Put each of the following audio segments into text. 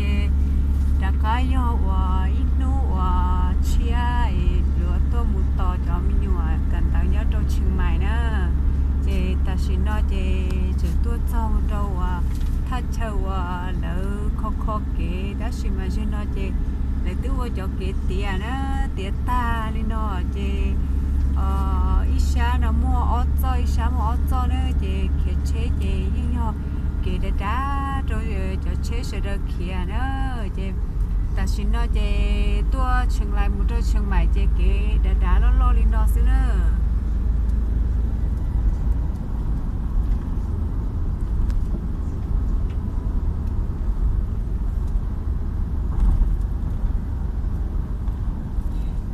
Ces rov qab yog uas ib hnub uas tshiab es yuav tuaj mus tos cov me nyuam kawm ntawv nyob rau Tsheej Maim na. Ces tam sim no ces tseem tuaj txog rau uas thaj chaw uas lawv kho kho kev, tab sis mas zaum no ces lawv twb ua cov kev tiav na, tiav tag li no ces ib sab no muaj ob txoj, ib sab muaj ob txoj na, ces khiav tsheb ces yeej yog kev dav dav rau cov tsheb sawv daws khiav na. Ces tam sim no ces tuaj Tsheej Lais mus rau Tsheej Maim ces kev dav dav loj loj li no xwb na.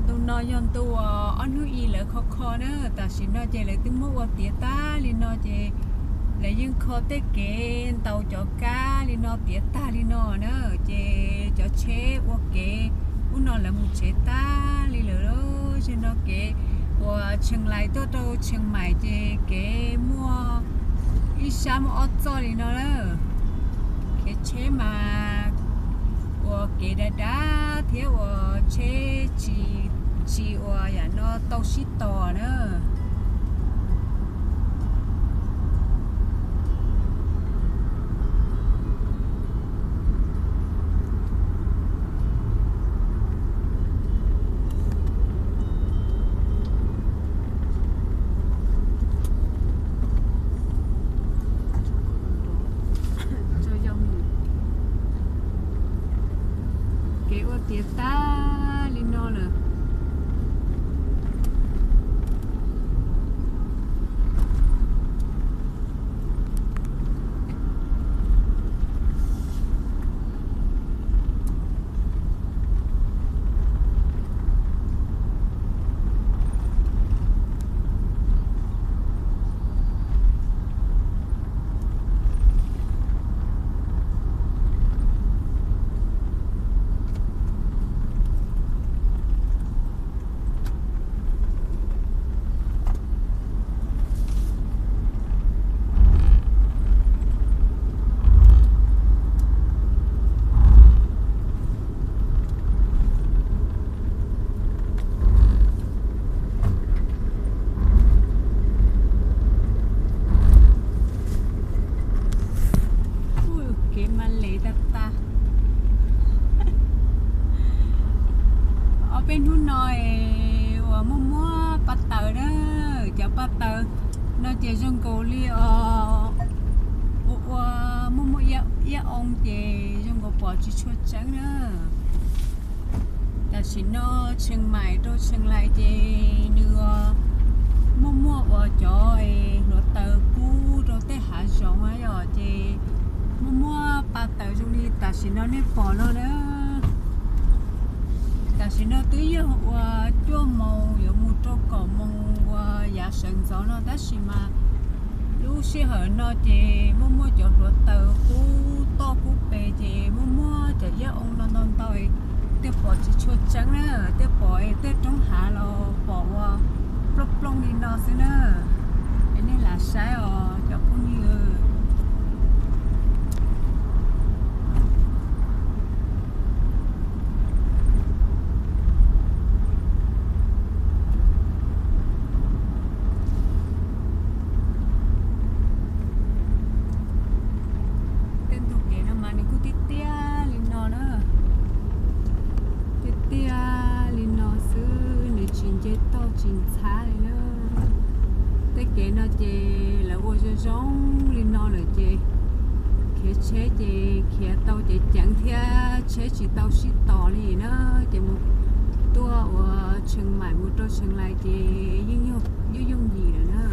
Ntu no yog ntu uas ob hnub i lawv kho kho na, tam sim no ces lawv twb muab ua tiav tag li no ces lawv yeej kho tej kev ntaus cov kab li no tiav tag li no na, ces cov tsheb ua kev ub no lawv mus tsev tag li lawm. Zaum no kev uas Tsheej Lais tuaj rau Tsheej Maim ces kev muaj ib sab muaj ob txoj li no na. Khiav tsheb mas ua kev dav dav thiab ua tsheb tsis, tsis ua yam no tau sib tos na. Kev ua tiav tag li no lawm. Kev mas lev tag tag. Ob peb hnub no es uas muaj muaj pa taws na, cov pa taws no ces zoo nkaus li os, ua ua muaj muaj iab oo ces zoo nkaus pom tsis tshua tseeb na. Tam sim no Tsheej Maim rau Tsheej Lais ces nws muaj muaj uas cov hluav taws kub rau tej hav zoov yom, ces muaj muaj pa taws zoo li tam sim no nej pom no na. Tam sim no twb yog uas cuaj moos yuav mus rau kaum moos uas yav sawv ntxov no, tab sis mas lub sij hawm no ces muaj muaj cov hluav taws kub toj kub pes ces muaj muaj cov iab oo no ntau ntau, thiaj pom tsis tshua tseeb na, thiaj pom tej roob hav los pom ua plooj plooj li no xwb na. Es nej lam saib os cov phooj ywg. Tej ntug kev no mas nws kuj tiaj tiaj li no na, tiaj tiaj li no xwb, nws tsis nce toj tsis ntxhab li na. Tej kev no ces lawv ua zoo zoo li no lawm ces khiav tsheb ces khiav tau ceev ceev thiab tsheb tsis tau sib tos li na, ces mus tuaj uas Tsheej Maim mus rau Tsheej Lais ces yeej yooj yooj yim lawm na.